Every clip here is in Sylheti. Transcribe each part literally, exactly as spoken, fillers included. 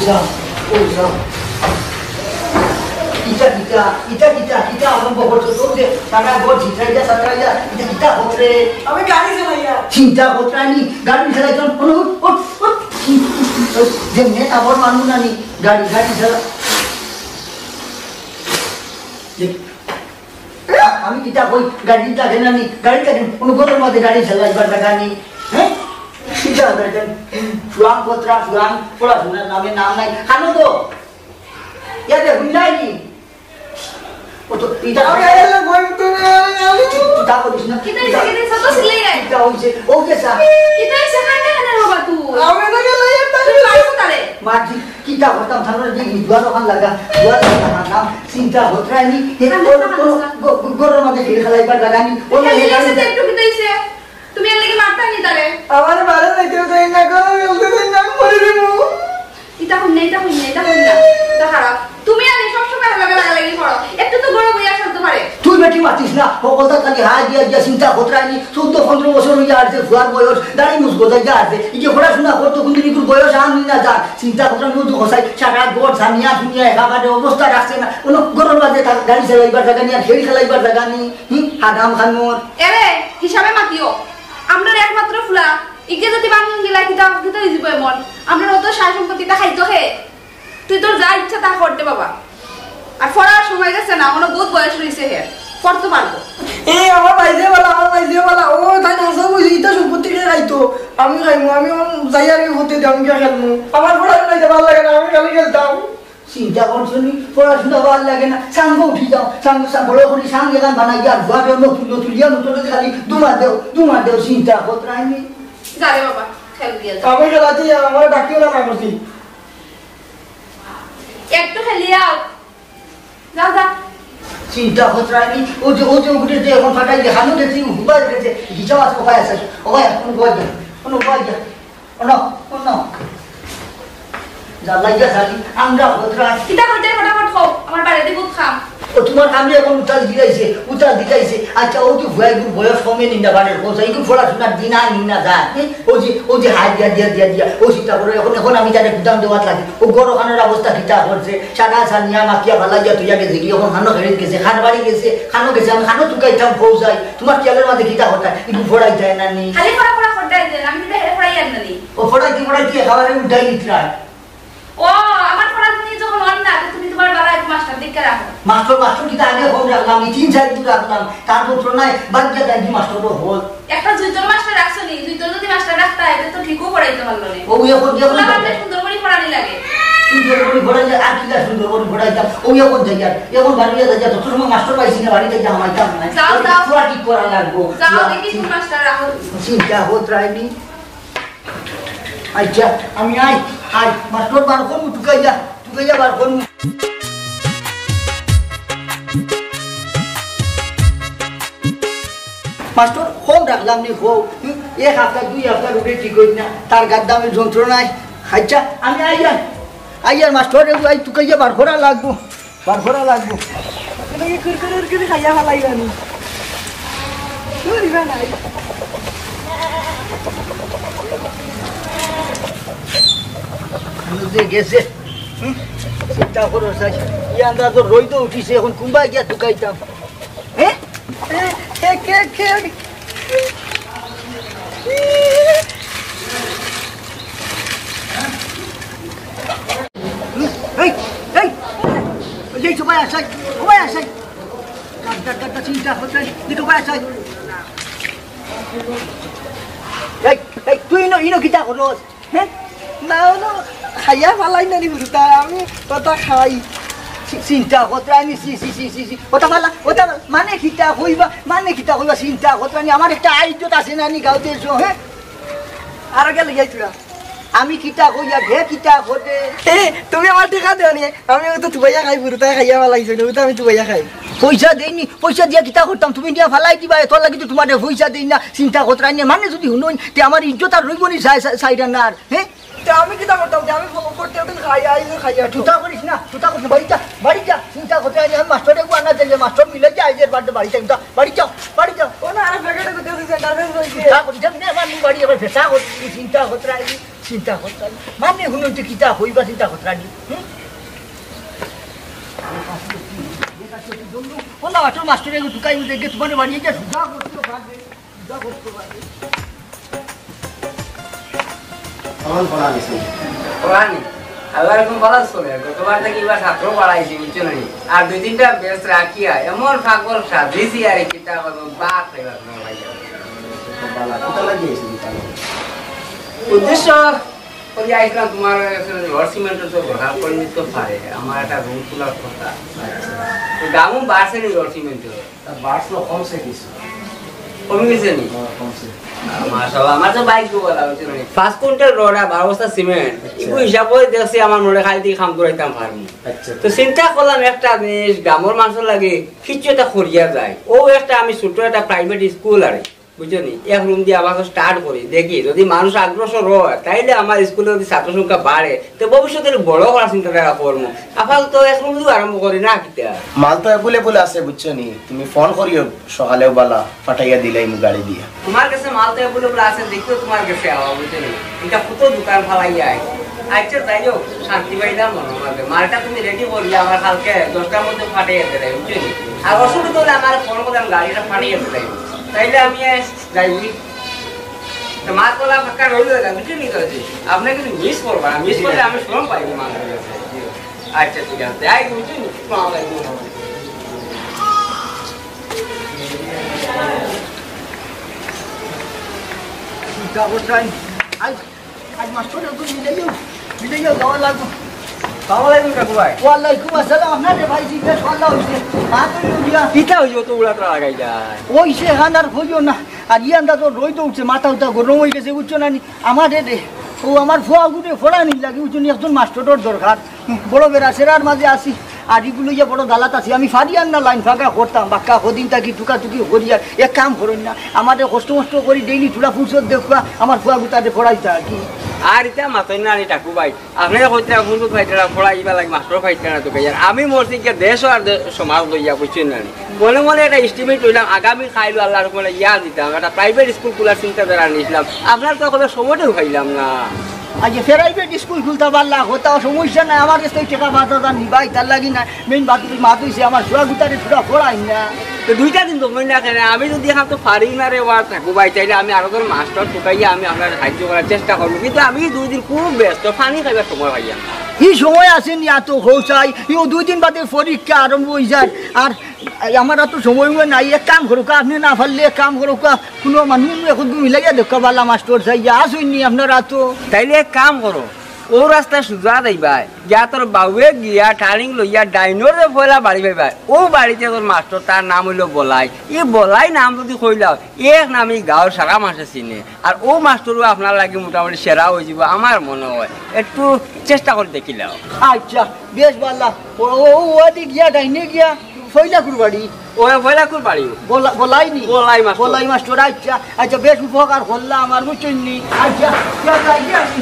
যা, ও যা। ইটা কিতা, ইটা কিতা, কিতা আরম্ভ করছো? তোর যে তারা ঘর ঝিটাইয়া, সাঁতরাইয়া, ইটা কিতা হচ্ছে? আমি গাড়ি চালাইয়া। চিন্তা করতে আনি, গাড়ি চালাই যখন, উঠ, উঠ, উঠ, উঠ। যেমনে আবার মানুষ আনি, গাড়ি, গাড়ি চালা। দেখ, আ-, আমি কিতা কই, গাড়ি থাকে না নি, গাড়ি থাকে, কোনো ঘরর মাঝে গাড়ি চালাইবার জাগা নি, হ্যাঁ? কিতা জাগা? ফুয়াং কোতরা, ফুয়াং, পড়াশোনার নামে নাম নাই। খানো তো? ইয়া দে, হুইলাই নি। ও তো, ইটা আমি আইলে বই তো না, আমি চুপ, চুপ, তা বলিস না। কিতা হইছে, কিতা হইছে? তো সিলাই নাই। কিতা হইছে? ও কে সা? কিতা হইছে? কান্দে কেনে বাবা তুই? আমি তো গেলে একটা তুমি মারছো তারে। মারছি, কিতা করতাম? থানার যে দুয়ার ওখান লাগা, দুয়ার লাগা, আমার নাম চিন্তা হতরায়নি। এ, কান্দে ওর, না, ওর, কান্দে না। গ-, গ-, ঘরর মাঝে ভিড় খেলাইবার জাগা নি। ওর কিতা মাঝে হইছে? গাড়ি তো একটু কিতা হইছে? তুমি এর লাগি মারতা নি তারে? আমার বারে যাইতেও দেয় না, ঘরে ফেলতে দেয় না, আমি মরে যাবো। ইটা হুন না, ইটা হুন না, ইটা হুন না। ইটা খারাপ। তুমি আর এই সব সময় হাল্লা গালাগালি করো। একটু তো ঘরো বইয়া শান্ত পারে। তুই বেটি মাতিস না, হকলতা খালি হায় দিয়া দিয়া চিন্তা হতরায়নি। চৌদ্দ পনেরো বছর হইয়া আসছে, ফুয়ার বয়স, দাড়ি মুছ গজাইয়া আসছে। এই যে পড়াশোনা করতো, কোনদিন এগুর বয়স আর নি না যার। চিন্তা হতরায়নি, ও তো হসাই, সারা ঘর ঝামিয়া ঝুমিয়া একেবারে অবস্থা রাখছে না। কোনো ঘরর মাঝে তার গাড়ি চালাইবার জাগা নি, আর খেড়ি খেলাইবার জাগা নি। হুম, হারাম খানোর। এরে, হিসাবে মাতিও। আমরার একমাত্র ফুলা, ইগে যদি বান্ধন দিলা, কিতা, কিতা হয়ে যাবো এমন? আমরার অত সার সম্পত্তিটা খাইতো হে। তুই তোর যা ইচ্ছা তা কর দে বাবা। আর পড়ার সময় গেছে না, মনে বহুত বয়স রইছে হে, পড়তে পারবো। এ, আমার ভাইজে বলা, আমার ভাইজে বলা, ও, তাই না, সব বুঝি, ইতা সম্পত্তি কে খাইতো? আমি খাইমু, আমি অন যাই আর কি হতে দাম কে খেলমু। আমার পড়াশোনা দিতে ভালো লাগে না, আমি খালি খেলতাম। চিন্তা করছো নি, পড়াশোনা ভালো লাগে না, সাঙ্গ উঠি যাও, সাঙ্গ, সাঙ্গ, বড় করি সাঙ্গ এখান বানাই আর ঘর নতুন, নতুন, ইয়া নতুন, খালি দুমা দেও, দুমা দেও, চিন্তা করতে আইনি। যা রে বাবা, খেল দিয়ে যা। আমি খেলাচ্ছি, আমার ডাকিও না, না করছি। একটু খেলিয়াও। যাও, যাও। চিন্তা হচ্ছে আমি, ও যে, ও যে উঠে যে এখন ফাটাই দিয়ে, হানো গেছি, উবাই গেছে, হিসাব আছে, উবাই আছে, উবাই আছে, কোনো উবাই যা, কোনো উবাই যা, কোনো, কোনো। যা লাগিয়া থাকি, আমরা হতরা। কিতা করতে ফটাফট কও, আমার বাড়িতে বহুত কাম। ও তোমার কামে এখন উতাল দিলাইছে, উতাল দিলাইছে। আচ্ছা, ও যে ভুয়া এগুলো বয়স কমে নিন্দা বাড়ের, ও যে এগুলো পড়াশোনার দিন আর নিন্দা যায়। ও যে, ও যে হাত দিয়া, দিয়া, দিয়া, দিয়া, ও চিন্তা করো, এখন, এখন আমি তারে গুদাম দেওয়াত লাগি। ও গরু খানোর অবস্থা কিতা করছে, সাদা সানিয়া মাখিয়া ভালা গিয়া তুইয়া গেছে, কি এখন খানো খেড়ে গেছে, খান বাড়ি গেছে, খানো গেছে, আমি খানো তুকাইতাম, বউ যাই। তোমার খেয়ালের মাঝে কিতা কথা, একটু পড়াই যায় না নি? খালি পড়া পড়া করতে আইছেন, আমি কিন্তু হেরে পড়াই আর না নি। ও পড়াইতে পড়াইতে একেবারে উঠাই নিতরা। ও, আমার পড়া তুমি যখন অন না, তো তুমি তোমার বাবা এক মাস্টার দেখে রাখো। মাস্টার, মাস্টার কিতা আগে হন রাখলাম, এই তিন চার দিন রাখলাম, তার পুত্র নাই, বাদ দিয়া দেয় কি মাস্টার তো হল। একটা জুইতর মাস্টার রাখছো নি, জুইতর যদি মাস্টার রাখতা, এতে তো ঠিকও পড়াইতে পারলো নে। ও, এখন, এখন ওরা বাপরে সুন্দর করে পড়ানি লাগে। সুন্দর করে পড়াইলে আর কিতা সুন্দর করে পড়াইতাম? ও, এখন যাই আর, এখন বাড়ি যাই আর, যত সময় মাস্টার পাইছি না, বাড়ি যাই হামাইতাম না। যাও, যাও। তোরা ঠিক করা লাগবো। যাও, দেখি কোন মাস্টার রাখো। চিন্তা হত রায়নি। আচ্ছা, আমি আই, আই, মাস্টার বার করমু, তুকাইয়া, তুকাইয়া বার করমু। মাস্টার, কম রাখলাম নি, কও। হুম, এক হাপ্তা, দুই হাপ্তা রুটি ঠিক হইল না, তার গাদ্দামের যন্ত্রণায়। আচ্ছা, আমি আইয়ার, আইয়ার মাস্টার, এগু আই তুকাইয়া বার করা লাগবো। বার করা লাগবো। এটা কি কুরকুরে উরকুরে খাইয়া ফালাইবা নি? কুরিবা নাই। মানুষ যে গেছে, হুম? চিন্তা করো, সাই। ই আন্দাজ রইদ উঠিছে, এখন কুম্বা গিয়া তুকাইতাম। হ্যাঁ? এ, এ, কে, কে? এই, এই, এই, সবাই আসাই, সবাই আসাই। ডাক, ডাক, ডাক, ডাক, চিন্তা করছেন, দিকে সবাই আসাই। এই, এই, তুই ইনো, ইনো কিতা করস? হ্যাঁ? না, না, খাইয়া ফালাই না নি বুঝতা, আমি কথা খাই। চি-, চিন্তা করতে আমি, সি, সি, সি, সি, সি, কথা ফালা, কথা ফালা। মানে কিতা কইবা, মানে কিতা কইবা, চিন্তা করতে আমি, আমার একটা আইজত আছে না নি গাঁওতে এসো, হ্যাঁ? আর আগে লইয়াই তোরা। আমি কিতা কইয়া, হে কিতা ঘটে? এ, তুমি আমার টেকা দেও নি? আমি ও তো তুবাইয়া খাই, বুড়োতায় খাইয়া ফালাইছো, ও তো আমি তুবাইয়া খাই। পয়সা দেইনি, পয়সা দিয়া কিতা করতাম? তুমি দিয়া ফালাই দিবা, এত লাগি তো তোমারে পয়সা দেই না, চিন্তা করতে আইনি। মানে যদি হুনইন, তে আমার ইজ্জত আর রইব নি সাই-, সাই-, সাইডান আর, হ্যাঁ? তে আমি কিতা করতাম? তে আমি ফ-, করতে ওদিন খাই, আই যে খাই আর। তুতা করিস না, তুতা করিস না, বাড়ি যা, বাড়ি যা, চিন্তা করতে আইনি। আমি মাস্টারে একবার আনা দিলে, মাস্টার মিলে যা, আইজের বাড়িতে বাড়ি যা, বাড়ি যা, বাড়ি যা। ও না, আরে প্যাকেটে তো দেখছি সেন্টার ফেস হইছে। তুতা করিস না, আমার বাড়ি আবার ভেসা করছিস, চিন্তা করতে আইনি। চিন্তা করতাম। মানে, হুনো, তুই কিতা কইবা, চিন্তা করতাম নি? হুম? ওলা, আটর মাস্টর এগো তুকাই উঠে গিয়ে তোমার বাড়ি এটা সুজা করতে পারবে, সুজা করতে পারবে। কেমন পড়া নিছেন? পড়া নি? আল্লাহ এখন ভালো চলে। গতবার থেকে এবার ছাত্র বাড়াইছি, বুঝছো নি? আর দুই তিনটা ব্যাচ রাখিয়া এমন পাগল সাজিছি আর কিতা করবো, বাপ রে বাপ, না ভাই। ভালো, কোথা লাগিয়েছেন তাহলে? উদ্দেশ্য করি আইসলাম তোমার কাছে, রড সিমেন্টের তো কথা করি তো পারে, আমার একটা রুম খোলার কথা। তো দামও বাড়ছে নি রড সিমেন্টের। তা বাড়ছিল, কমছে কিছু? কমে গেছে নি? হ্যাঁ, কমছে। মাশাআল্লাহ, আমার তো বাইক গো বলা হচ্ছে না। পাঁচ কুইন্টাল রড আর বারো বস্তা সিমেন্ট, আচ্ছা। ইগু হিসাব করে দেখছি আমার মনে হয় খালি দিয়ে কাম করাইতাম পারবো। আচ্ছা। তো চিন্তা করলাম একটা জিনিস, গ্রামের মানুষের লাগে কিছু একটা করিয়া যায়। ও একটা আমি ছোট একটা প্রাইভেট স্কুল আর বুঝছো নি? এক রুম দিয়ে আবার স্টার্ট করি, দেখি যদি মানুষ অগ্রসর হয়, তাইলে আমার স্কুলে যদি ছাত্র সংখ্যা বাড়ে, তো ভবিষ্যতে বড় করার চিন্তাধারা করবো। আপাতত এক রুম দিয়ে আরম্ভ করি না কিতা? মাল তো অ্যাভেলেবল আছে, বুঝছো নি? তুমি ফোন করিও সকালে, বালা পাঠাইয়া দিলাইমু গাড়ি দিয়া। তোমার কাছে মাল তো অ্যাভেলেবল আছে, দেখিও তোমার কাছে আওয়া, বুঝছো নি? এটা কত দোকান ফালাইয়া আয়। আচ্ছা, যাই হোক, শান্তি পাইলাম মনে হবে। মালটা তুমি রেডি করিয়া আমার কালকে দশটার মধ্যে পাঠাইয়া দিলাই, বুঝছো নি? আর অসুবিধা হলে আমার ফোন করে আমি গাড়িটা পাঠাইয়া দিলাই। তাইলে আমি যাই, তো মাছ কলা ফাঁকা রইল না, বুঝলি তো? আপনি কিন্তু মিস করবেন না, মিস করলে আমি শরম পাই মাছ ধরে। আচ্ছা, ঠিক আছে, আই, বুঝলি? আসসালামু আলাইকুম। চিন্তা করছেন? আই, আজ মাস্টর একটু মিলে যাও, মিলে যাও, যাওয়া লাগবো। সালাম আলাইকুম কাকু ভাই। ওয়ালাইকুম আসসালাম। আপনারে ভাই জিজ্ঞেস করলা হইছে। মা তো ইউরিয়া। কিতা হইছে তো উড়াতড়া লাগাই যায়? ওই সে হান আর হইও না। আর ইয়ান্দা তো রইদ উঠছে, মাথা উঠা গরম হয়ে গেছে, বুঝছো না নি? আমার রে, ও আমার ফুয়া গুরে ফোড়া নি লাগে, বুঝছো নি? একজন মাস্টরর দরকার। বড় বেড়া সেরার মাঝে আছি, আর ইগুলো ইয়া বড় দালাত আছি। আমি ফারি আর না লাইন ফাঁকা করতাম, বাক্কা কদিন থাকি টুকাটুকি করি। আর এক কাম করইন না, আমারে কষ্ট মষ্ট করি ডেইলি থুড়া ফুরসত দেখবা, আমার ফুয়া গুতারে ফোড়াইতা আর কি। আর ইতা মাতইন না রে টাকু ভাই, আপনি কইতে ফুরসত পাইতে না, ফোড়া ইবা লাগে মাস্টর পাইতে না তো ভাই। আর আমি মরছি গিয়া দেশ আর দে-, সমাজ লইয়া, বুঝছেন না নি? মনে মনে একটা এস্টিমেট লইলাম, আগামী কাইল আল্লাহর হুকুমে ইয়া দিতাম, একটা প্রাইভেট স্কুল খোলার চিন্তাধারা নিয়েছিলাম। আপনার তো কোনো সময়টাও পাইলাম না। আজ প্রাইভেট স্কুল খুলতা পারলা, কোথাও সমস্যা নাই, আমার কাছ থেকে টাকা পাঁচ হাজার নিবাই, তার লাগি না। মেইন বাত, মাত হইছে আমার ফুয়া গুতারে থুড়া ফোড়াই না। তো দুইটা দিন তো মনে রাখে না, আমি যদি এখন তো পারি না রে, ওয়ার থাকবো ভাই, তাইলে আমি আরো জন মাস্টর ঢুকাইয়া আমি আপনার সাহায্য করার চেষ্টা করবো, কিন্তু আমি দুই দিন খুব ব্যস্ত, পানি খাইবার সময় পাইয়া না। এই সময় আছে নি এত খোঁচাই, ও দুই দিন বাদে পরীক্ষা আরম্ভ হয়ে যায়। আর এই আমার তো সময় নাই, এক কাম করুক, আপনি না পারলে এক কাম করুক, কোনো মানুষ এখন তুমি মিলাইয়া দেখো, বালা মাস্টর চাইয়া আসইনি আপনারা তো। তাইলে এক কাম করো, ও রাস্তা সুজা যাইবায়, গিয়া তোর বাউয়ে গিয়া টার্নিং লইয়া ডাইনোর যে পয়লা বাড়ি পাইবায়, ও বাড়িতে তোর মাস্টর, তার নাম হইল বলাই। ই বলাই নাম যদি কইলাও, এক নামে গাঁওর সারা মাসে চিনে। আর ও মাস্টরও আপনার লাগি মোটামুটি সেরা হয়ে যাব আমার মনে হয়, একটু চেষ্টা করে দেখিলাও। আচ্ছা, বেশ বালা। ও, ও, ও, ওদিক গিয়া, ডাইনে গিয়া, ফয়লাকুর বাড়ি। ও, ফয়লাকুর বাড়ি। বলা-, বলাই নি? বলাই মাস্টর। বলাই মাস্টর, আচ্ছা, আচ্ছা, বেশ উপকার করলা আমার, বুঝছইন নি? আচ্ছা, ইয়া যাই গিয়া আমি।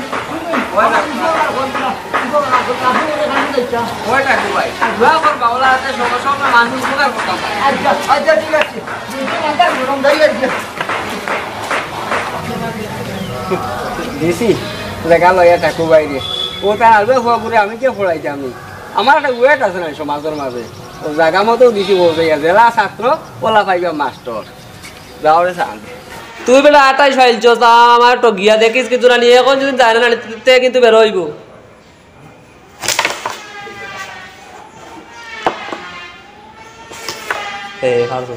ওই না। উপকার করলা, উপকার করলা, আপনি ওখানে যাইতা। ওই না, ভাই। দোয়া করবা, ওলা হাতে সব, সব মানুষ উপকার করতাম। আচ্ছা, আচ্ছা, ঠিক আছে। দুইজন আনতে গরম যাই আর কি। দিছি, দেখা লইয়া থাকো বাইরে। ও তার আলু খোয়া করে আমি কে ফোড়াইতাম নি? আমার একটা ওয়েট আছে না সমাজের মাঝে। ও জায়গা মতো দিছি বলতে গিয়া, জেলা ছাত্র, ওলা পাইবা মাস্টর। যাও রে সান। তুই বেটা আঠাইশ ফাইলছস, তা আমার টগিয়া দেখিস কিন্তু না নি, এখন যদি যায় না, না, তে কিন্তু বেরোইব। এ, ফালতু।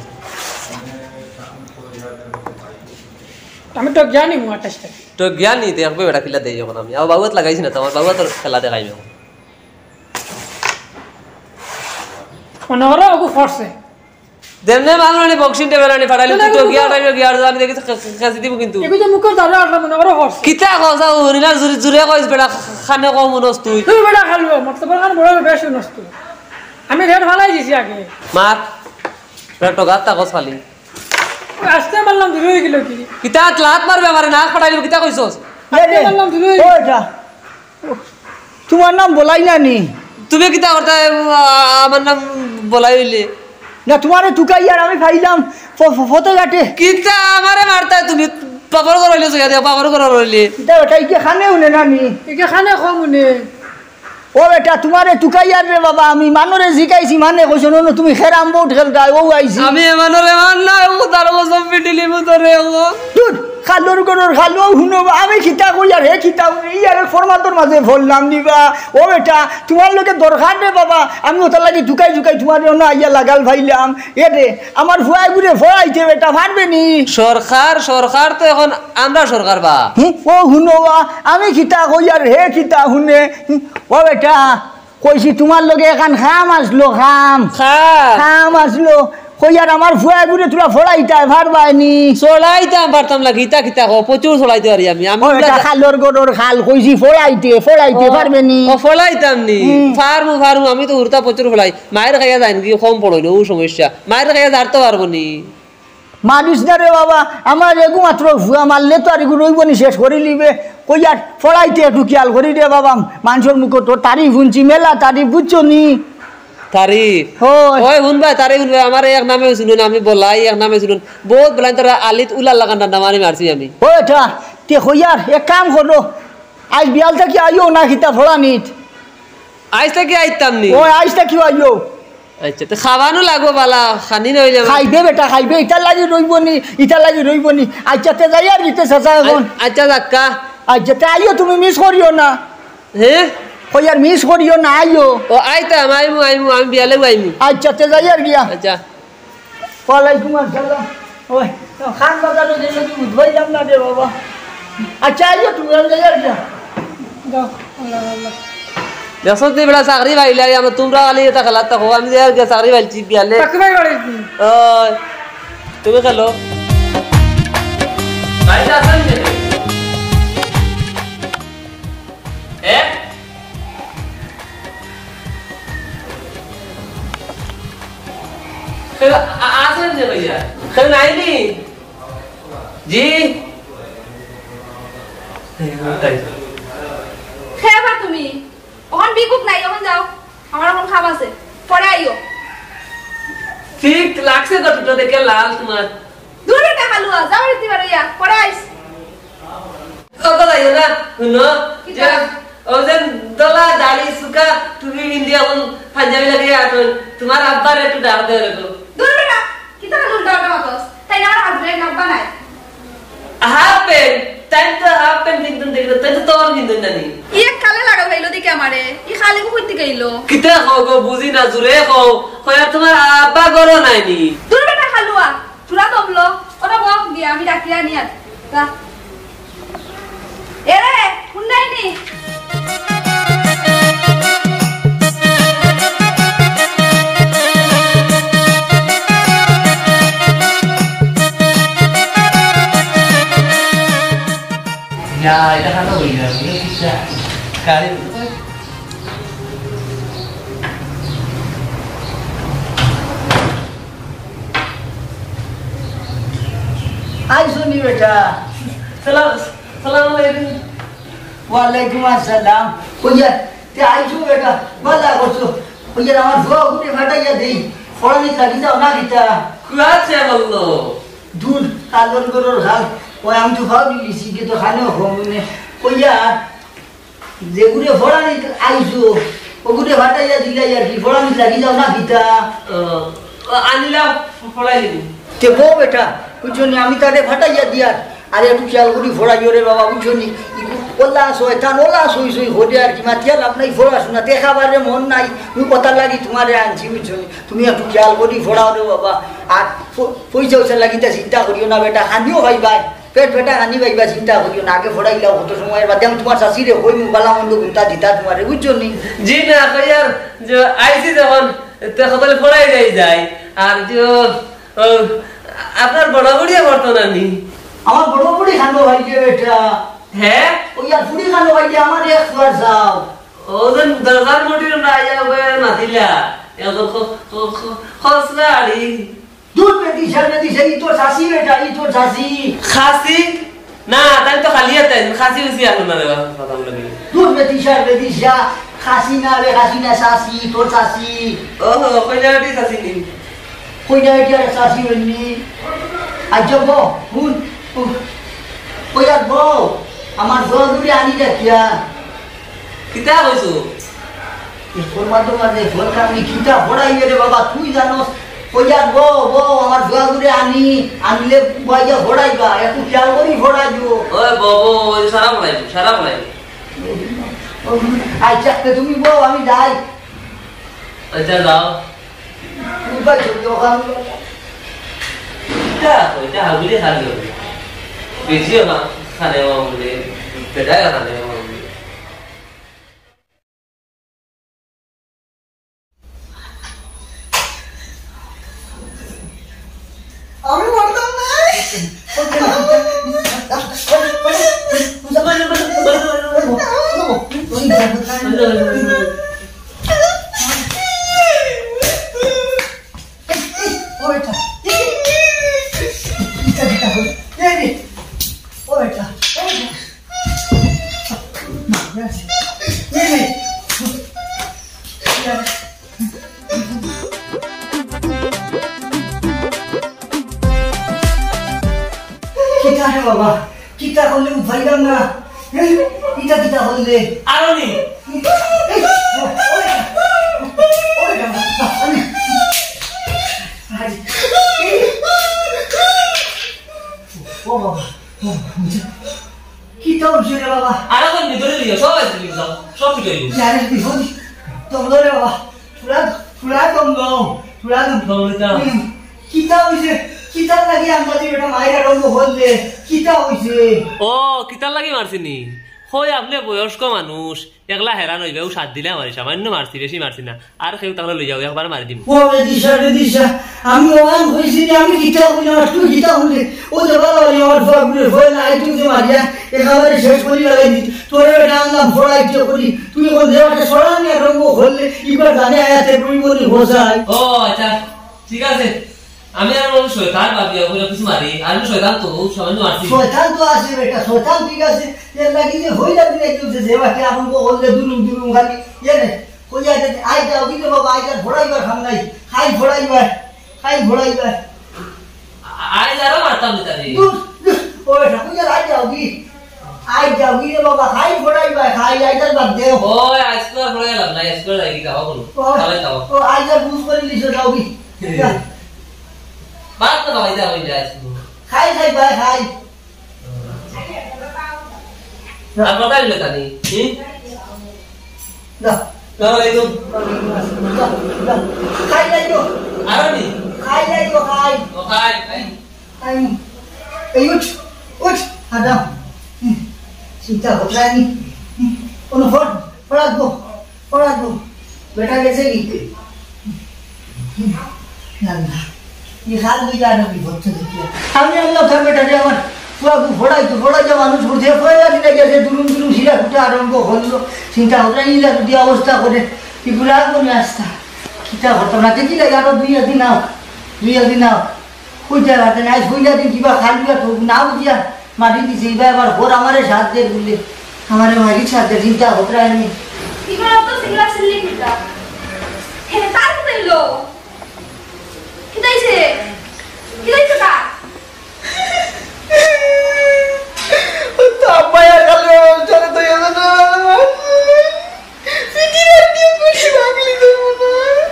আমি টগিয়া নিমু আঠাইশ টাকা। টগিয়া নি, দেখবে বেটা, কিলা দেই এখন আমি। আমার বাবুত লাগাইছি না তো, আমার বাবুত খেলা দেখাইবে এখন। মনে করো, ওগু ফরছে। দেমনে মাল মানে বক্সিং টেবিল আনি ফাটাইলে, তুই তো গিয়া টাইমে গিয়া আর আমি দেখি তো খে-, খে-, খেসি দিব কিন্তু। এগু যে মুখর দাঁড়া আর মনে করো ফরছে। কিতা কথা ও হরিনা জুরে, জুরে কইস বেটা, খানে কম মনস তুই। তুই বেটা খালবো, মতলব খান বড় বেশ মনস তুই। আমি রেড ফালাই দিছি আগে। মার, বেটা টগাত তা কস খালি। ওই আস্তে মারলাম, দূরে হয়ে গেল কি? কিতা লাত মারবে আমারে, না ফাটাইলে কিতা কইছস? আস্তে মারলাম, দূরে হয়ে গেল। ওই যা। তোমার নাম বলাই না নি? তুমি কিতা করতা, আ-, আমার নাম বলাই হইলে? না, তোমারে তুকাই আর আমি পাইলাম ফ-, ফ-, ফতে ঘাটে। কিতা আমারে মারতায় তুমি? পাপড় করাইলে জয়া দিয়া, পাপড় করাইলে। ইতা বেটা, ইকে খানে হুনে না নি? ইকে খানে কম হুনে। ও বেটা, তুমারে তুকাইয়ার রে বাবা, আমি মানরে জিকাইছি, মানে কইছে, "নো, নো, তুমি খেরাম বোর্ড খেলতায়, ও আইছি।" আমি এ মানরে মান না, ও তার ও সব পিটিলি মুতরে ও। দুর, খালুর গরুর খালু, হুনো বা, আমি কিতা কইয়ার হে কিতা হুনে, ইয়ারে ফরমাতর মাঝে ফড়লাম নি বা। ও বেটা, তুমার লগে দরকার রে বাবা, আমি ওটার লাগি তুকাই তুকাই তুমারে অনো আইয়া লাগাল পাইলাম। এ রে, আমার ফুয়া এগুরে ফড়াইতে বেটা পারবে নি? সরকার, সরকার তো এখন আমরা সরকার বা। হুম, ও হুনো বা, আমি কিতা কইয়ার হে কিতা হুনে। হুম, ও বেটা, কইছি তুমার লগে এখান কাম আছলো, কাম। কাম? কাম আছলো। কইয়ার আমার ফুয়া এগুরে তুরা ফড়াইতায় পারবায় নি? চড়াইতাম পারতাম না, কিতা কিতা কও, প্রচুর চড়াইতে পারি আমি। আমি ও বেটা, খালর গরর খাল, কইছি ফড়াইতে, ফড়াইতে ও, পারবে নি? ও, ফড়াইতাম নি। হুম। পারমু, পারমু, আমি তো হুরুতা প্রচুর ফড়াই। মাইর খাইয়া যাইন গি, কম পড়ইন, ও সমস্যা। মাইর খাইয়া যাইতে পারবো নি। মারিস না রে বাবা, আমার এগু মাত্র ফুয়া, মারলে তো আর এগু রইব নি, শেষ করি লিবে। কইয়ার ফড়াইতে একটু খেয়াল করি রে বাবা, মানষর মুখো তোর তারিফ হুনছি, মেলা তারিফ, বুঝছো নি? তারিফ? হয়। ওই হুন ভাই, তারিফ হুন ভাই, আমার এক নামে শুনুন, আমি বলাই এক নামে শুনুন, বহুত বলাই তারা আলিত উলার লাগান ডান্ডা মারি মারছি আমি। ও এটা, তে কইয়ার এক কাম করো, আইজ বিয়াল থাকি আইও না কিতা ফড়ানিত? আইজ থাকি আইতাম নি? ও আইজ থাকি আইও। আচ্ছা, তে খাওয়ানো লাগবো বালা, খানি নইলে আমার খাইবে বেটা, খাইবে, ইতার লাগি রইব নি, ইতার লাগি রইব নি। আচ্ছা, তে যাইয়ার গিতে চাচা এখন। আ-, আচ্ছা, যাক্কা। আচ্ছা, তে আইও, তুমি মিস করিও না। হে? কইয়ার মিস করিও না, আইও। ও, আইতাম, আইমু, আইমু, আমি বিয়ালে আইমু। আচ্ছা, তে যাইয়ার গিয়া। আচ্ছা। ওয়ালাইকুম আসসালাম। ওই, খান বাজারো গেলে কি বুঝবাইলাম না রে বাবা। আচ্ছা, আইও তুমি, আমি যাইয়ার গিয়া। যাও, আল্লাহ, আল্লাহ। দেখছো তুই বেটা চাকরি পাইলে, আর আমরা তোমরা খালি এটা খেলার থাকো, আমি যাইয়ার গিয়া চাকরি পাইছি বিয়ালে। চাকরি পাই বাড়ি কি? ওই, তুমি খেলো। ভাই, আছেন নি? এ? এ, আ-, আছেন যে ভাইয়া? কেউ নাইনি? জি? এই, তাই। কে বা তুমি? অখন ভিক্ষুক নাই, অখন যাও। আমার অখন কাম আছে। পরে আইও। ঠিক লাগছে তো দুটো দেখে লাল তোমার। দূর বেটা হালুয়া, যাও রে তুই বারইয়া, পরে আইস। অত যাইও না, হুনো, কিতা? যে, ও যে দলা, দাড়ি, সুকা, তুমি ইন্ডিয়া কোন পাঞ্জাবি লাগাইয়া আছো, তোমার আব্বার একটু ডাক দেও রে তো। দূর বেটা, কিতা উল্টা উল্টা মাতস? তাই না আমার হাজবেন্ড আব্বা নাই। হাফ প্যান্ট, তাই তো হাফ প্যান্ট কিনতুন দেখলে, তাই তো তোর কিনতুন না নি। ই এক কালে লাগাল পাইলো দেখি আমারে, ই কালে কই থেকে আইলো? কিতা কও গো, বুঝি না, জুরে কও, কই আর তোমার আব্বা ঘরো নাই নি? দূর বেটা হালুয়া, তোরা দমলো, ওরা বক দিয়া আমি ডাকিয়া আনি আর। যা। এরে, হুন্ডাই নি। না, এটা ভালো হইল না, বুঝলে কিসটা? কারে আইসো নি বেটা? সালাম, সালাম আলাইকুম। ওয়ালাইকুম আসসালাম। কইয়া, তে আইসো বেটা, ভালা করছো। কইয়া, আমার ফুয়া গুটে ফাটাইয়া দেই, ফড়ানি লাগি যাও না কিতা? কুয়াছে বললো। দূর, কালর গরর হাল। ওই আমি তো ফাও দিলিছি, যে তো খানেও কম নে। কইয়া, যেগুরে ফড়ানিত আইছো, ওগুরে ফাটাইয়া দিলাই আর কি, ফড়ানিত লাগি যাও না কিতা? ও, ও আনিলা ফড়াই দিবি। তে বউ বেটা, বুঝছো নি, আমি তারে ফাটাইয়া দিয়ার, আরে একটু খেয়াল করি ফড়াইও রে বাবা, বুঝছো নি? ইগু ওলা শয়তান, ওলা সই সই হদে আর কি, মাতিয়া লাভ নাই, ফড়াশোনা, তে খাবারে মন নাই, তুমি কথা লাগি তোমারে আনছি, বুঝছো নি? তুমি একটু খেয়াল করি ফড়াও রে বাবা, আর প-, পয়সা উসা লাগিতে চিন্তা করিও না বেটা, খানিও খাইবায়। পেট বেটা খানি পাইবা, চিন্তা করিও না, আগে ফড়াইলাও, কত সময় বাদে আমি তোমার শাশিরে কইমু, বালা মন্দ গুন্তা দিতা তোমারে, বুঝছো নি? জি না, কই আর যে আইছি যখন, তে কতলে ফড়াই যাই যাই। আর যে, ও, আপনার বড় বুড়িয়ে পড়তো না নি? আমার বড় বুড়ি খানো ভাই যে বেটা। হ্যাঁ? ওই আর ফুড়ি খানো ভাই যে আমার এক ফুয়ার যাও। ও যে দরকার মোটির না আইয়া ওবে মাতিলা। এখন খ-, খ-, খ-, খসলা আড়ি। দূর বেদিশা, বেদিশা, ই তোর শাশি বেটা, ই তোর শাশি। খাসি? না, তাই তো খালি আছে, খাসি উসি আনো না রে বাবা, কথা বলে দিলে। দূর বেদিশা, বেদিশা, খাসি না রে, খাসি না, শাশি, তোর শাশি। ওহো, কইলা বেটি শাশি নি? কইলা বেটি আর শাশি হইনি। আজ যাবো, হুন, হুন। কইয়ার বউ, আমার জোয়াগুরে আনি দেখিয়া। কিতা কইছো? এ তোর মাধ্যমে যে ফোন কামনি কিতা ফড়াইবে রে বাবা, তুই জানোস। কইয়ার বউ, বউ, আমার জোয়াগুরে আনি, আনলে বাইয়া ফড়াইবা, একটু খেয়াল করি ফড়াইবো। ওই বউ, বউ, ওই সারা ফড়াইবো, সারা ফড়াইবো। আচ্ছা, তে তুমি বউ, আমি যাই। আচ্ছা, যাও। তুমি ভাই, তুমি তো ওখানে যাও। ইটা, ইটা হাগুলি খালি হবে। বেশিও না, খানে মামুলি, বেটায় খানে মামুলি। আমি মরতাম না। ও বেটা, এই, এই, এই, এই, এই, এই, ও বেটা, ও বেটা। কিতা রে বাবা? কিতা করলে উঠাইলাম না? হ্যাঁ? কিতা কিতা করলে? আরো নি। ও বাবা, ও বাবা, কিতা হইছে রে বাবা? আরো কোন ভিতরে নিয়ে সব আছে, নিয়ে যাও, সব ঠিক হয়ে গেছে। আরে বিপদ, দম লো রে বাবা, থুড়া, থুড়া দম লো, থুড়া দম লো। দম নিতে হবে। হুম, কিতা হইছে? কিতার লাগি আন্দাজি বেটা মাইর আরম্ভ করলে? কিতা হইছে? ও, কিতার লাগি মারছিনি? কই আপনে বয়স্ক মানুষ, একলা হেরান অইবা, অউ সাত দিলে মারি, সামান্য মারছি, বেশি মারছি না। আর কেউ তাহলে লই যাও, একবার মারি দিমু। ও রে দিশা, রে দিশা, আমি ওহান কইছি নি, আমি কিতা কইলাম, আর তুই কিতা কইলে? ও যে বাবা, ওই আমার ফুয়াগুরে, ফুয়া না, আই তুই যে মারিয়া, একেবারে শেষ করি লাগাই দি। তোরে বেটা আনলাম, ফড়াই যে করি, তুই কোন দেওয়াটা সরানি আর রঙ করলে, ইবার জানে আয়াতে রুই বলি হোসাই। ও, আচ্ছা, ঠিক আছে। আমি আর ওই শয়তান ভাবিয়া ওগুলো কিছু মারি, আমি শয়তান তো, ও সামান্য মারছি। শয়তান তো আছে বেটা, শয়তান ঠিক আছে। এর লাগি যে হইলা দিলে কেউ যে, যে বাকি আরম্ভ করলে দুলুম দুলুম খালি, ইয়ে রে, কইয়া দে, আই যাও, কিন্তু বাবা, আই যাও, ফড়াইবার খাম নাই, খাই ফড়াইবার, খাই ফড়াইবার। আ-, আই যারা মারতাম না তারে। দূর, দূর, ও বেটা, কইয়া আই যাও কি? আই যাও কি রে বাবা, খাই ফড়াইবার, খাই, আই যাও বাদ দেও। ও, আজকে আর ফড়াই লাভ নাই, আজকে আর যাই কি খাওয়া বলো? ও, খাওয়াই খাওয়া। ও, আই যাও বুঝ করে দিছো, যাও কি? ভাত তো খাওয়াই দেওয়া হইলে আজকে। খাই, খাই, ভাই, খাই। আর কথা হইলে তা নেই। হুম? না। না, এই তো। না, না। খাই যাই তো। আরো নি? খাই যাই তো, খাই। ও, খাই, খাই। খাই। এই উঠ, উঠ, হাঁটা। হুম। চিন্তা করতে হয়নি। হুম। কোনো ফোন? পড়াবো, পড়াবো। বেটা গেছে কি? আল্লাহ, এই হাল হয়ে যায় না বিপদ থেকে কি? আমি আল্লাহ তার বেটা রে আমার পুয়া গু ফোড়াই তো ফোড়াই যা মানুষ উঠে ফোড়া দিলে গেছে দুরুম দুরুম শিরা ফুটে আরম্ভ করলো। চিন্তা হবে না, ইলা যদি অবস্থা করে, এগুলো আর মনে আসতা। কিতা করতাম না, দেখি লাগে আরো দুই একদিন আও, দুই একদিন আও। কইতে পারতে না, আজ পয়লা দিন কিবা খালি আর না বুঝিয়া মারি দিছে, ইবা আবার ঘর আমারে সাথ দে বললে, আমারে মারি সাথ দে, চিন্তা হতরা আমি। ইবার তো সিংলা সিল্লি কিতা? হে, তার তো দিল। কিতা হইছে? কিতা হইছে তা? তো আব্বা আর কালো চলে তো গেল না।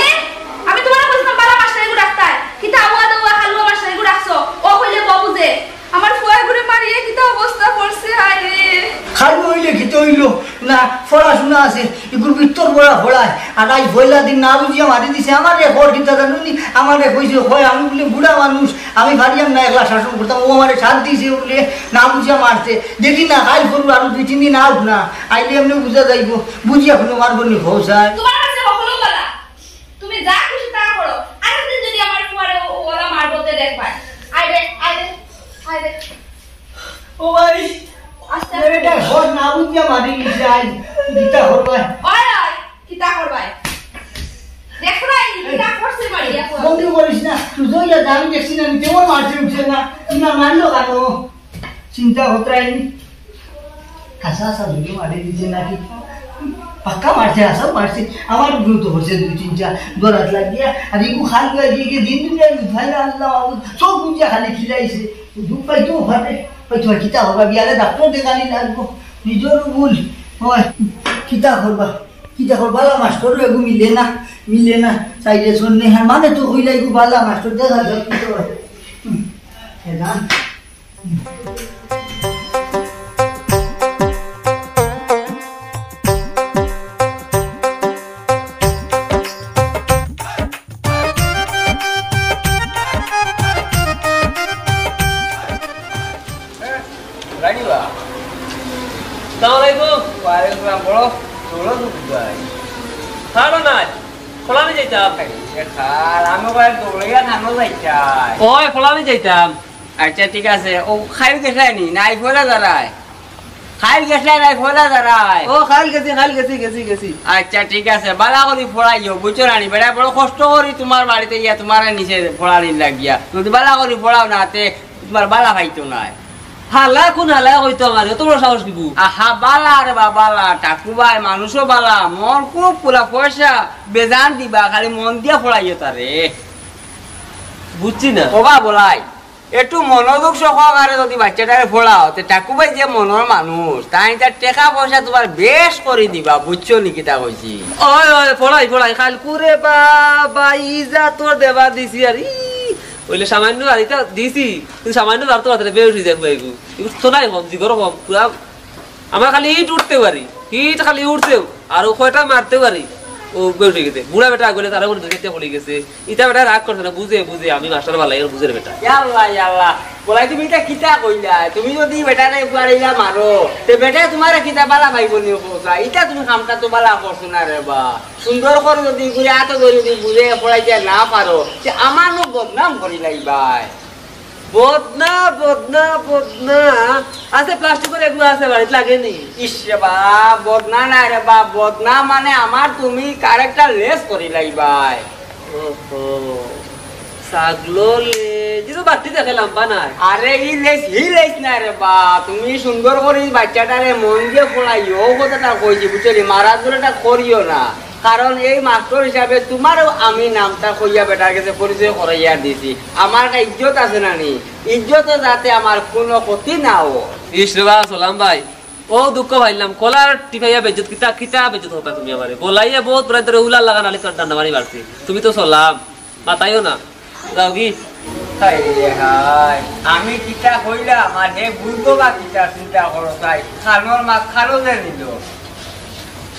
এ, আমি তোমারে কইছিলাম বালা মাস্টার এগু রাখতায়। কিতা আবুয়া দাবুয়া হালুয়া মাস্টার এগু রাখছো? ও কইলে বউ বুঝে। আমার ফুয়া ঘুরে মারিয়ে কিতা অবস্থা করছে, হায় রে। খালি হইলে কিতা হইল? না, পড়াশোনা আছে, এগুর ভিতর পড়া পড়ায়। আর আজ পয়লা দিন না বুঝিয়া মারি দিছে। আমারে খবর কিতা জানো নি? আমারে কইছে, কয়, "আমি বলে বুড়া মানুষ, আমি পারিয়াম না একলা শাসন করতাম।" ও আমারে সাথ দিছে বলে না বুঝিয়া মারছে। দেখি না, কাল করবো আরো দুই তিন দিন আউক না, আইলে এমনি বুঝা যাইব। বুঝিয়া কোনো মারবো নি, খোঁজ যায়। তোমার কাছে হকলও বালা, তুমি যা খুশি তা করো। আরেকদিন যদি আমার ফুয়ারে ও-, ওলা মারবো তে দেখবায়। আয় রে, আয় রে, আয় রে। ও ভাই, আস্তে আস্তে। এটা ঘর না বুঝিয়া মারি নিছে, আই কিতা করবায়? ওই, ওই, কিতা করবায়? দেখবায়, কিতা করছে মারিয়া ফুয়া। বন্ধু করিস না, তুই তো ইয়া দামি দেখছি না, নিতে ওর মারছে উঠছে না, তুই না মারলো কেন? চিন্তা হতরাইনি। হাসা হাসা ধরে মারি দিছে নাকি? পাক্কা মারছে, হাসাও মারছে। আমার উপরে তো হচ্ছে দুই তিনটা দরাত লাগিয়া। আর ইগু খাল হয়ে গিয়ে গিয়ে দিন দুনিয়া ভাই আল্লাহ মাবুদ, চোখ বুঝিয়া খালি খিলাইছে। দুঃখ পাইতেও পারে। ওই তুমার কিতা করবা, বিয়ালে ডাক্তর দেখানি লাগবো, নিজরও ভুল। ওই, কিতা করবা, কিতা করবা, বালা মাস্টর এগু মিলে না, মিলে না, চাইলে শুনলে, হ্যাঁ, মানে তো কইলাই গো, বালা মাস্টর দেখা যাক, কিতা হয়। হুম, এ গান। রানী বা। আসসালামু আলাইকুম। ওয়ালাইকুম সালাম। বড়, বড় দুঃখ ভাই। খালো নাই? খোলানি যাইতাম। এ খাল, আমি কই দৌড়াইয়া থানো যাইতাই। ওই, খোলানি যাইতাম। আচ্ছা, ঠিক আছে। ও খাইল গেছলায় নি? নাই, ফয়লা দাঁড়ায়। খাইল গেছলায় নাই, ফয়লা দাঁড়ায়। ও, খাইল গেছি, খাইল গেছি, গেছি, গেছি। আচ্ছা, ঠিক আছে। বালা করি পড়াইও, বুঝছো রানী? বেটা বড় কষ্ট করি তুমার বাড়িত ইয়া, তুমারে নিছে পড়ানির লাগিয়া। যদি বালা করি পড়াও না, তে তুমার বালা পাইতো নায়। হালা কোন হালায় কইতো আমারে, অত বড় সাহস কিগু? আহা, বালা রে বা, বালা। ঠাকু ভাই, মানুষও বালা। মন খুব খোলা, পয়সা বেজান দিবা, খালি মন দিয়া পড়াইও তারে। বুঝছি না। ওবা বলাই, একটু মনোযোগ সহকারে যদি বাচ্চাটারে পড়াও, তে ঠাকু ভাই যে মনর মানুষ, তাইন তার টেকা পয়সা তুমার বেশ করি দিবা, বুঝছো নি কিতা কইছি? ওই, ওই, পড়াই, পড়াই, খাইল করে বাবা, ইজা তোর দেবা দিছি আর ই, অইলে সামান্য আর ইতা দিছি, কিন্তু সামান্য আর তো মাত্র বেশ অই যাইবো এগু। এগু তো নাই কম, জিগর কম, পুরা আমার খালি ইট উঠতে পারি, ইট খালি উঠছেও, আর ও কয়টা মারতে পারি, ও বেশ অই গেছে। বুড়া বেটা আগলে তারা করে দুর্গেতে পড়ে গেছে, ইটা বেটা রাগ করছে না, বুঝে, বুঝে, আমি মাস্টার বালাই, এর বুঝের বেটা। ইয়াল্লা, ইয়াল্লা, বলাই তুমি ইটা কিতা কইলা? তুমি যদি বেটারে একবার ইলা মারো, তে বেটায় তুমারে কিতা বালা পাইবো নি কওছা? ইটা তুমি কামটা তো বালা করছো না রে বা। সুন্দর করি যদি ঘুরে আতো ধরি যদি বুঝে পড়াইতে না পারো, তে আমার নো বদনাম করি লাইবায়। বদনা, বদনা, বদনা। আছে, প্লাস্টিকর এগুলো আছে, বাড়িত লাগেনি। ইস রে বা, বদনা নায় রে বা, বদনা মানে আমার তুমি character less করি লাইবায়। ওহো, ছাগলো লেজ, ই তো বাট্টি দেখে লম্বা নায়। আরে ই লেজ, হি লেজ নায় রে বা, তুমি সুন্দর করি বাচ্চাটারে মন দিয়া পড়াইও, কথাটা কইছি, বুঝছো নি? মারা ধরেটা করিও না। কারণ এই মাস্টর হিসাবে তুমারও আমি নামটা কইয়া বেটার গেছে পরিচয় করাইয়া দিছি। আমার একটা ইজ্জত আছে না নি? ইজ্জতও যাতে আমার কোনো ক্ষতি না অয়। ইস রে বা, সালাম ভাই, ও দুঃখ পাইলাম, কলার টিপাইয়া বেইজ্জত, কিতা, কিতা বেইজ্জত করতা তুমি আমারে? বলাইয়া বহুত বড় ধরে উলার লাগান আলি কার ডান্ডা মারি মারছি। তুমি তো সালাম, মাতাইও না। যাও গি। হায় রে হায়, আমি কিতা কইলাম, আর হে বুঝবো বা কিতা চিন্তা করো তাই। খানোর মাছ খানো যে নিল।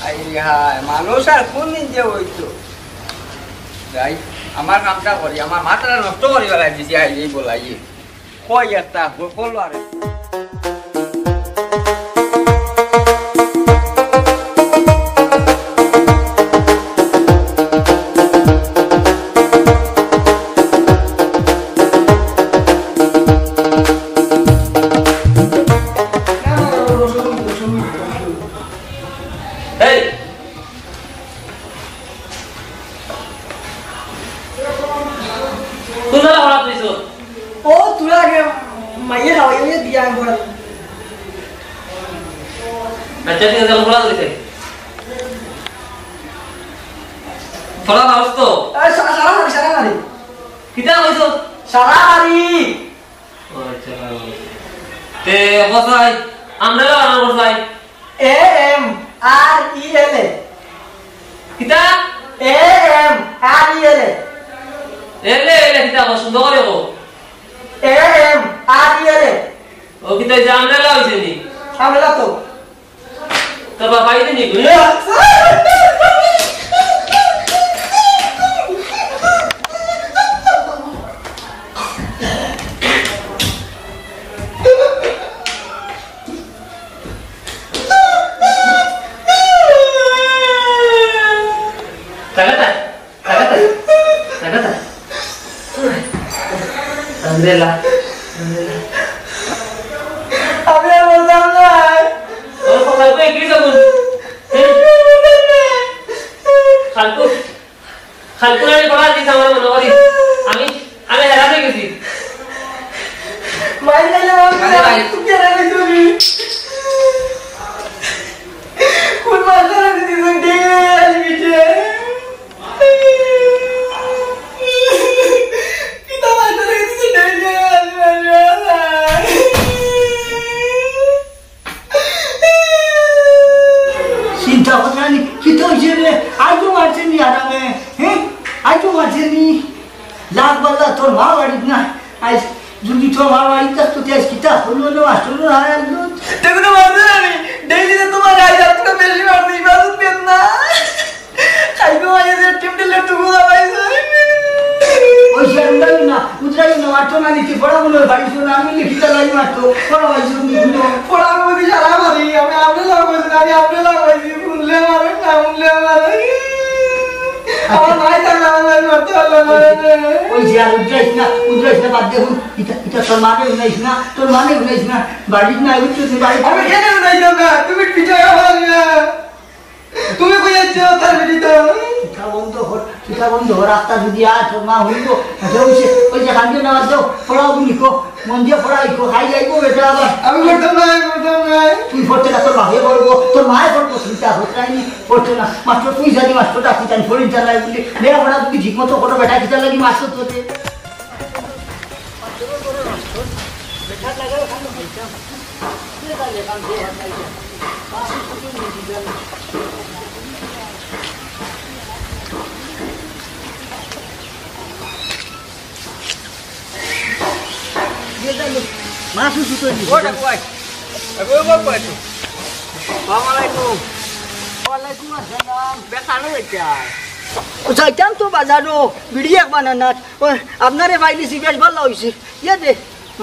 হায় রে হায়, মানুষ আর কোন দিন যে অইতো। যাই, আমার কামটা করি, আমার মাথাটা নষ্ট করি বেলাই দিছি, আই এই বলাই। কই একটা, কই করলো আরে। এই, কোন জায়গা খারাপ হইছো? ও, তোরা আগে মাইয়ে খাওয়াইয়া দিয়া আমি পড়া। আচ্ছা, ঠিক আছে, আমি পড়া দিতে। পড়া খাওয়াস তো? এই, সা-, সারা মারি, সারা মারি। কিতা কইছো? সারা মারি। ও আচ্ছা, ভালো। তে, কোথায়? আমরা বানান কোথায়? এ এম আর ই এল এ। কিতা? এ এম আর ই এল এ। এলে, এলে, কিতা কও? সুন্দর করে কও। এ এম আর ই এল এ। ও, কিতা, এই যে আমরা লাগাইছে নি? আমরা তো। তোর বাবা এই দিনই ঘুরে। Takata, Takata, Takata. আলহামদুলিল্লাহ, আলহামদুলিল্লাহ। আমি আর বলতাম না। ও, খালকু, এ কি তখন? হুম? খালকু, খালকু, আমি পড়া দিস আমার মনে করি। আমি, আমি হেরান হয়ে গেছি। মাই গেলে আমি আরে ভাই। তুমি হেরান হয়ে যাবি। কোন মাস্টার আমি দিদি দে, আমি পিঠে। কিতা মাস্টার আমি দিদি দে, আমি তোমার বাড়িত তো তেজ কিতা হলো না, মাস্টর না আইলো। দেখো তো মারবে না রে, ডেইলি তো তোমার গায়ে হাত তো বেশি মারবে, ইবাদত দেন না। খাইবো আইয়া যে টিম দিলে টুকু দাবাই যায়। ওই সে উদ্রাই না, উদ্রাই না, মারতো না, নিচে পড়া মনে হয়, বাড়ি শোনা, আমি লিখিত লাগি মারতো, পড়া ভাই শুনি শুনো। পড়া আমি বুঝি সারা মারি, আমি আপনি লাগাইছি, আমি আপনি লাগাইছি, শুনলে মারে, না শুনলে মারে। আমার ভাই থাকলে আমার ভাই মারতে পারলো না রে। ওই যে আর উদ্রাইস না, উদ্রাইস না, বাদ দে, হুন। ইটা, ইটা তোর মানে উনাইস না, তোর মানে উনাইস না, বাড়িত না, উঠছিস না, বাড়িত আমি না। কেন উনাইতাম না? তুমি পিছায় আমার না। তুমি কই যাচ্ছ তার বেটি তো? কিতা বন্ধ কর, কিতা বন্ধ কর, রাস্তা যদি আয়, তোর মা হইব। আচ্ছা, ওই যে, ওই যে কান্দিও না, বাদ দাও, পড়াও তুমি কো, মন দিয়ে পড়াই কো, খাই যাইবো বেটা আবার। আমি পড়তাম না, আমি পড়তাম না। তুই পড়তে না, তোর বাপে পড়বো, তোর মায়ে পড়বো, চিন্তা হচ্ছে না, পড়তে না। মাস্টর তুই জানি, মাস্টর ডাকি তাই পড়ি চালাই বলি, মেয়ে পড়া তুই ঠিক মতো করো বেটা, কিতা লাগি মাস্টর তোতে। মাসু সুতো নি। ও, দেখো ভাই। দেখো, ও, ভাই। আসসালামু আলাইকুম। ওয়ালাইকুম আসসালাম। বেকানো এটা। ও, যাইতাম তো বাজারো, বিড়ি এক বানানাত। ও, আপনারে পাইলিছি, বেশ ভালা অইছে। ইয়ে দে,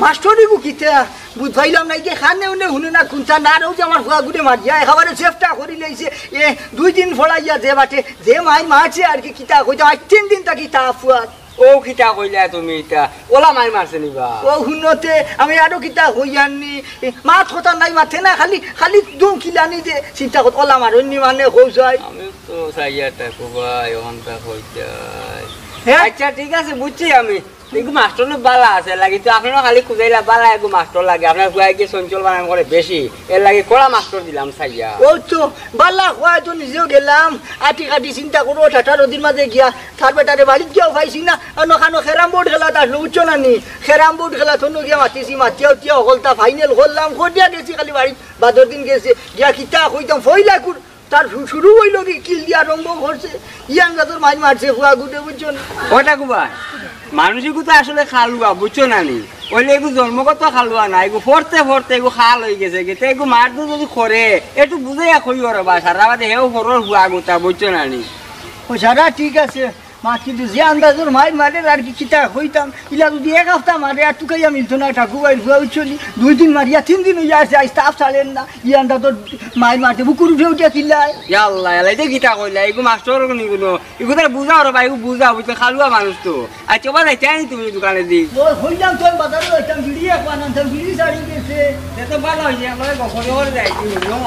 মাস্টরি গু কিতা? বুঝ পাইলাম না, ইগে খানে উনে হুনে না কুন্তা না, রোজ আমার ফুয়া গুনে মারিয়া, একেবারে চেষ্টা করি লইছে। এ, দুই দিন ফড়াইয়া যে বাটে, যে মাইর মারছে আর কি, কিতা কইতাম, আজ তিন দিন থাকি তা ফুয়া। ও কিতা কইলা তুমি ইটা? ওলা মাইর মারছে নি বা? ও হুনতে আমি আরো কিতা কইয়ার নি? এ, মাত কথা নাই মাতে না, খালি, খালি ধমকিলানি দে, চিন্তা কর, ওলা মারইন নি মানে কও যায়। আমি তো চাইয়া থাকো ভাই, অখানতা কইতাই। হ্যাঁ? আচ্ছা, ঠিক আছে, বুঝছি আমি। এগু মাস্টর লো বালা আছে, লাগি তো আপনারও খালি খুঁজাইলা বালা এগু মাস্টর লাগে, আপনার ফুয়ায় গিয়া চঞ্চল বানান করে বেশি, এর লাগি কড়া মাস্টর দিলাম চাইয়া। ও তো, বালা কওয়া তো নিজেও গেলাম, আটি কাটি চিন্তা করো, ঠাটা নদীর মাঝে গিয়া, তার বেটারে বাড়িত গিয়াও পাইছি না, আর নখানো ক্যারাম বোর্ড খেলাত আসলো, বুঝছো না নি? ক্যারাম বোর্ড খেলাত হনো গিয়া মাতিছি, মাতিয়া উতিয়া হকলতা ফাইনাল করলাম, করিয়া গেছি খালি বাড়িত, বাদর দিন গেছে, গিয়া কিতা কইতাম, ফইলা কুর, তার শু-, শুরু অইলো কি, কিল দিয়া আরম্ভ করছে, ইয়ান জাতর মাইর মারছে, ফুয়া গুটে, বুঝছো না? ওটা কুবা, মানুষ এগু তো আসলে খালুয়া, বুঝছো না নি? অইলে এগু জন্মগত খালুয়া না, এগু ফড়তে ফড়তে এগু খাল অই গেছে, গেতে এগু মার তো যদি করে, একটু বুঝাইয়া কইও রে বা, সারা বাদে হেও ফড়র ফুয়া গুতা, বুঝছো না নি? ও সারা ঠিক আছে, মা কিন্তু যে আন্দাজর মাইর মারে আর কি কিতা কইতাম, ইলা যদি এক হাপ্তা মারে আর টুকাইয়া মিলতো না, ঠাকু ভাইর ফুয়া বুঝছো নি? দুই দিন মারিয়া তিন দিন অইয়া আছে, আইজ তাপ ছাড়ের না। ই আন্দাজর মাইর মারতে বুকুর উঠে উঠে চিল্লায়। ইয়া আল্লাহ, ইয়া আল্লাহ, ইটা কিতা কইলা? এগু মাস্টর নি কুনু। এগু তার বুঝাও রে ভাই, এগু বুঝাও, বুঝছো, খালুয়া মানুষ তো। আচ্ছা, বাবা, যাইতায় নি তুমি দোকানে দি? ও, কইলাম তো আমি বাজারো যাইতাম, বিড়ি এক পান আনতাম, বিড়ি ছাড়ি গেছে। তে তো বালা অইছে, একবারে গফরে করে যাই, কি হইলো?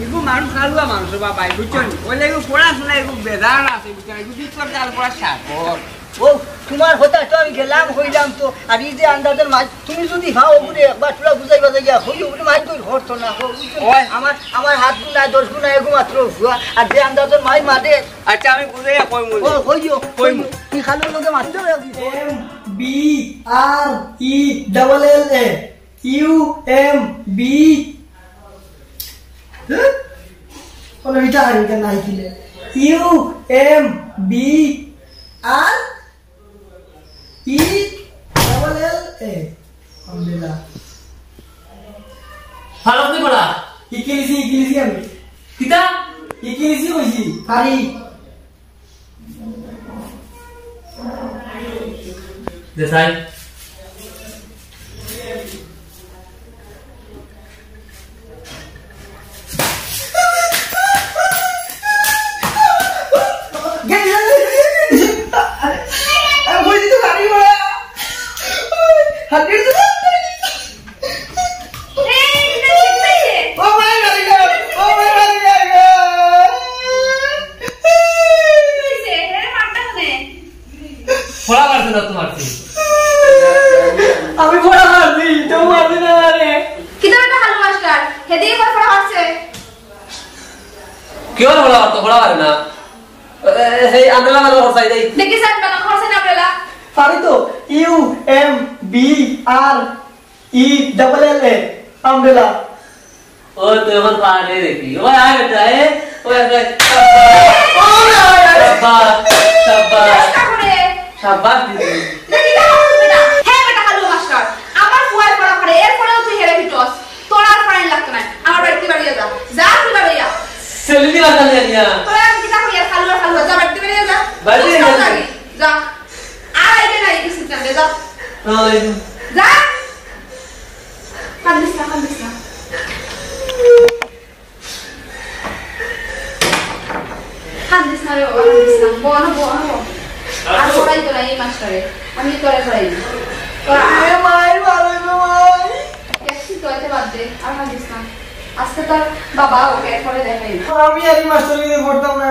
এগু মানুষ খালুয়া মানুষ বাবা, বুঝছো নি? অইলে এগু পড়াশোনা, এগু বেজান আছে, বুঝছো নি? এগু বিপদ জাল করা সাগর। ও, তোমার কথা তো আমি গেলাম, কইলাম তো, আর ই যে আন্দাজর মাইর, তুমি যদি পাও, ওগুরে একবার তোরা বুঝাই বাজাই গিয়া, কই ওগুরে মাইর দৌড় করতো না, কই, বুঝছো? ওই। আমার, আমার হাত গুনায়, দশ গুনায়, এগু মাত্র ফুয়া, আর যে আন্দাজর মাইর মারে। আচ্ছা, আমি বুঝাইয়া কইমু। ও, কইও, কইমু। কইও। তুই খালুর লগে মারতে হবে। M B R E double L A। U M B। হ্যাঁ? কোনো ইটা আর ইটা নাই কিলে। U M B R E double L A। আলহামদুলিল্লাহ। ভালো করে পড়া। ইংলিশে, ইংলিশে আমি। কিতা? ইংলিশে কইছি। পারি। দে সাই। পড়া পারছে না তো মারছি। আমি পড়া পারছি, তো মারছি না রে। কিতা বেটা হালু মাস্টার, হেদিকে কই পড়া পারছে? কেউ পড়া পারতো, পড়া পারে না। এ, এ, সেই আন্দোলন ভালো করছে, এই। দেখি স্যার, ভালো করছে না বেলা? পারি তো, U M B R E double L A, umbrella। ও তো এখন পারে দেখি। ওই আয় বেটা, এ, ওই আয়, আয়। ও, আয়, আয়, আয়। সাব্বাস, সাব্বাস, চেষ্টা করে। সাব্বাস দিদি। দেখি, দেখো বেটা। হ্যাঁ বেটা, হালু মাস্টার। আমার যা। কান্দিস না, কান্দিস না। কান্দিস না রে বাবা, কান্দিস না। বল, বল, বল। আর পড়াইতো না এই মাস্টারে। আমি তোরে পড়াই না। তোরা আরে মাই, ভালো গো মাই। দেখছি তো, এতে বাদ দে। আর কান্দিস না। আজকে তোর বাবা ওকে পরে দেখাই না। আমি আর এই মাস্টার কাছে পড়তাম না।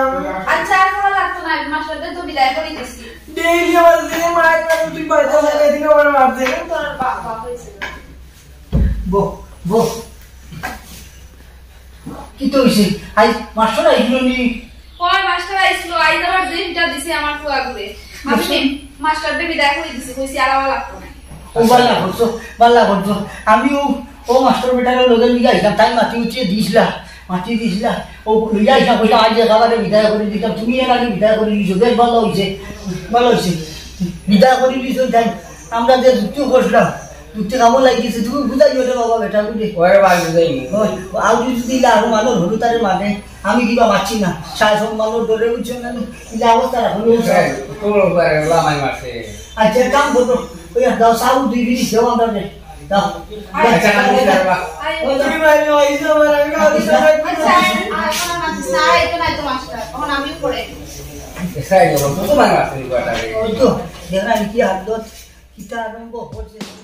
আচ্ছা, আর পড়া লাগতো না। মাস্টারদের তো বিদায় করে দিছি। ডেইলি আমার যে মাই, মানে তুই বাড়িতে যাবে, এদিন আমার মারছে। তোর বাবা হয়েছে। বো, বো। কিতা অইছে? আইজ মাস্টার আইছিল নি? ওই মাস্টার আইছিল, আইজ আবার যে হিটা দিছে আমার ফুয়াগুরে। আমি মাস্টার? নি মাস্টাররে বিদায় করে দিছি, কইছি আর আওয়া লাগতো না। ও বালা করছো, বালা করছো। আমিও ও মাস্টার বেটারে লগে লইয়া আইলাম, তাই মাতি উঠিয়ে দিছিলা, মাতি দিছিলা। ও লইয়া আইসা কইলা, "আইজ একেবারে বিদায় করে দিতাম, তুমি এর আগে বিদায় করে দিছো, বেশ ভালো হইছে, ভালো হইছে।" বিদায় করে দিছো, তাই আমরা যে যুক্তি করছিলাম, যুক্তি কামো লাগিয়েছে, তুমি বুঝাই হলে বাবা বেটা বুঝে। ওরে বাবা, বুঝাই নি। ওই, আর যদি দিলে আরো মানুষ হলো তারে মানে, আমি কিবা মারছি না, সারা সব মানুষ ধরে বুঝছো না, দিলে অবস্থা রাখো, বুঝছো? হ্যাঁ, তোমার উপরে লামাই মারছে। আচ্ছা, এক কাম করো, ওই এক দাও, সাবু দুই বিড়ি খেও আমরা রে। দাও। আচ্ছা, আমি দিতে পারবা। ওই তো। তুমি ভাই, ওই যে আমার, আমি খাওয়া দিতে পারবো। আচ্ছা, আর কোনো মাছ নাই, তো নাই তো মাছটা। তখন আমিও পড়ে। এসাই গেল, তো তোমার মাছ নি কয়টা রে? ওই তো, দেখো না, কি হাত ধর, কিতা আরম্ভ করছে।